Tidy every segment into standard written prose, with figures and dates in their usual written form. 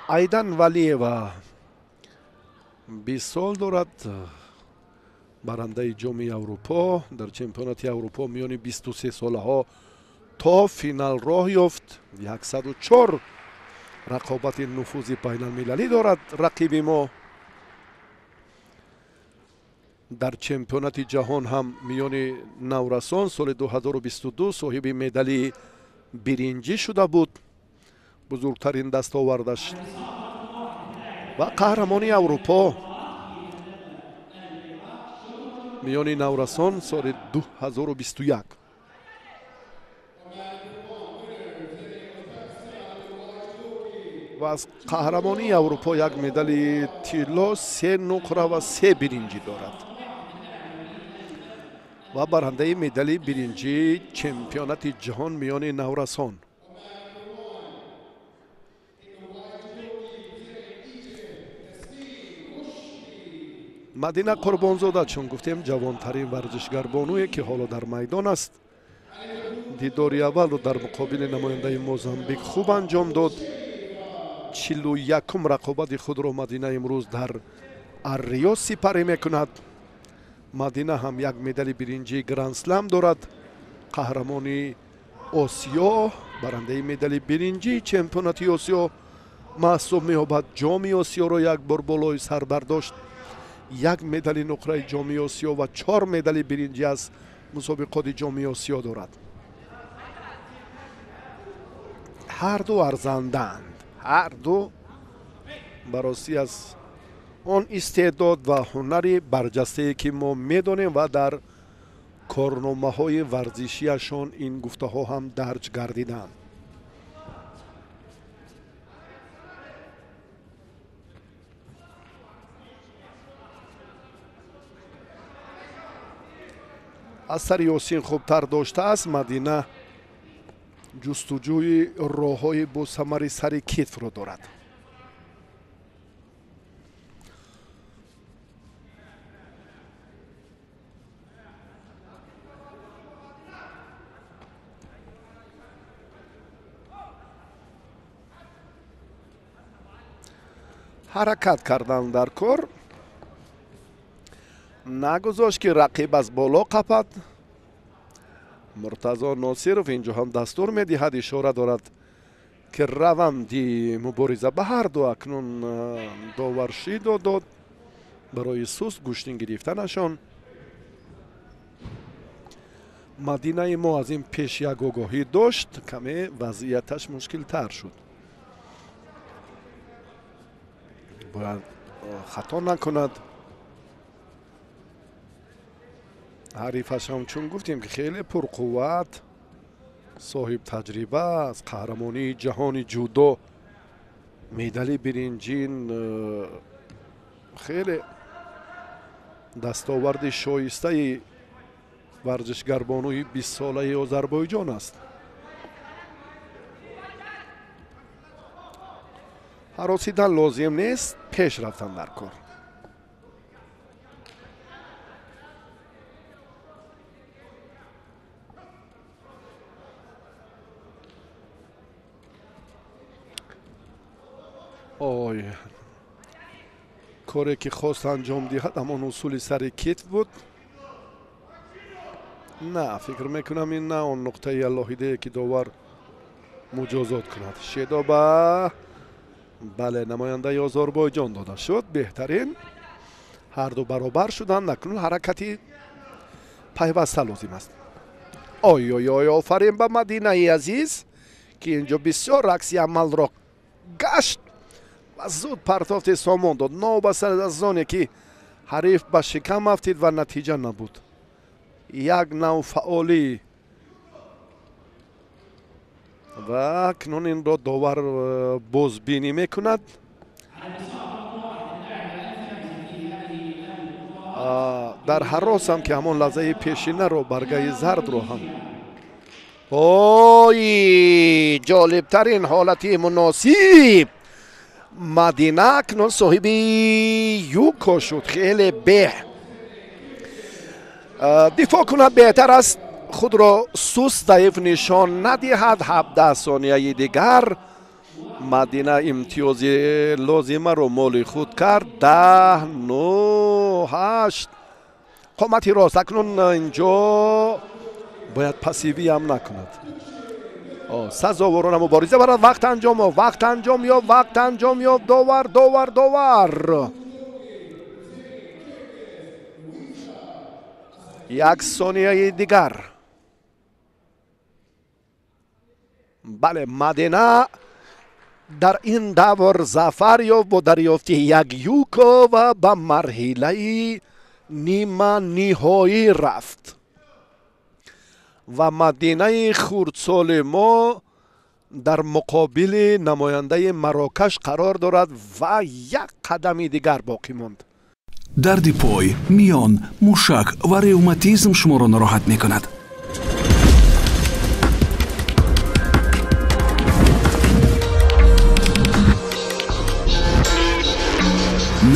Айдан Валиева 20 сол дорад, барандаи ҷоми Аврупо дар чемпионати Аврупо миёни 23 солаҳо то финал роҳ ёфт. 104 рақобати нуфузи байналмилалӣ дорад рақиби мо. Дар чемпионати ҷаҳон ҳам миёни наврасон соли 2022 соҳиби медали биринҷӣ шуда буд, бузургтарин дастовардаш, ва қаҳрамони Аврупо миёни наврасон соли 2021. Ва аз қаҳрамонии Аврупо як медали тилло, 3 нуқра ва 3 биринҷӣ дорад ва барандаи медали биринҷии чемпионати ҷаҳон миёни наврасон. Мадина Қурбонзода, чун гуфтем, ҷавонтарин варзишгарбонуе ки ҳоло дар майдон аст, дидори аввалро дар муқобили намояндаи Мозамбик хуб анҷом дод. 41-ум рақобати худро Мадина имрӯз дар Арриёз сипарӣ мекунад. Мадина ҳам як медали биринҷии Гранд-слам дорад, қаҳрамони Осиё, барандаи медали биринҷии чемпионати Осиё маҳсуб меёбад. Ҷоми Осиёро як бор болои сар бардошт, як медали нуқраи ҷоми Осиё ва 4 медали биринҷӣ аз мусобиқоти ҷоми Осиё дорад. Ҳар ду арзандаанд, ҳар ду баросӣ аз он истеъдод ва ҳунари барҷастае ки мо медонем ва дар корномаҳои варзишиашон ин гуфтаҳо ҳам дарҷ гардиданд. Аз сари Ёсин хубтар доштааст. Мадина ҷустуҷӯи роҳҳои босамари сари китфро дорад. Ҳаракат кардан дар кор, нагузошт ки рақиб аз боло қапад. Муртазо Носиров инҷо ҳам дастур медиҳад, ишора дорад ки раванди мубориза ба ҳар ду акнун доваршӣ дод барои суст гӯштин гирифтанашон. Мадинаи мо аз ин пеш як огоҳӣ дошт, каме вазъияташ мушкилтар шуд. Бояд хато накунад. Ҳарифаш ҳам чун гуфтем ки хеле пурқувват, соҳиб таҷриба аз қаҳрамонии ҷаҳони ҷудо, медали биринҷин, хеле дастоварди шоистаи варзишгарбонуи 20-солаи Озарбойҷон аст. Ҳаросидан лозим нест, пеш рафтан дар кор. Ой, коре ки хост анҷом диҳад ҳамон усули сари китф буд. На, фикр мекунам ин на он нуқтаи алоҳидае ки довар муҷозот кунад. Шедоба, бале, намояндаи Озарбойҷон дода шуд. Беҳтарин, ҳар ду баробар шуданд. Акнун ҳаракати пайваста лозим аст. Ой ой ой, офарин ба Мадинаи азиз ки инҷо бисёр акси амалро гашт ва зуд партофти сомон дод. Новобаста аз оне ки ҳариф ба шикам афтид ва натиҷа набуд. Як нав фаъолӣ ва акнун инро довар бозбинӣ мекунад. Дар ҳаросам ки ҳамон лаҳзаи пешинаро, баргаи зардро ҳам. Ой, ҷолибтарин ҳолати муносиб. Мадина акнун соҳиби юко шуд. Хеле беҳ дифоъ кунад беҳтар аст, худро суст заиф нишон надиҳад. 17 сонияи дигар Мадина имтиёзи лозимаро моли худ кард. 10, 9, 8. Қомати рост. Акнун инҷо бояд пассивӣ ҳам накунад. Сазоворона мубориза барад. Вақт анҷом ёфт, вақт анҷом ёфт, вақт анҷом ёфт. Довар, довар, довар. Як сонияи дигар. Бале, Мадина дар ин давр зафар ёфт бо дарёфти як юко ва ба марҳилаи ниманиҳоӣ рафт. Ва Мадинаи хурдсоли мо дар муқобили намояндаи Марокаш қарор дорад ва як қадами дигар боқӣ монд. Дарди пой, миён, мушак ва ревматизм шуморо нороҳат мекунад.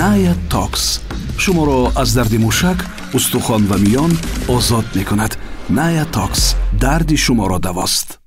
Ная Токс шуморо аз дарди мушак, устухон ва миён озод мекунад. Ная Токс дарди шуморо давост.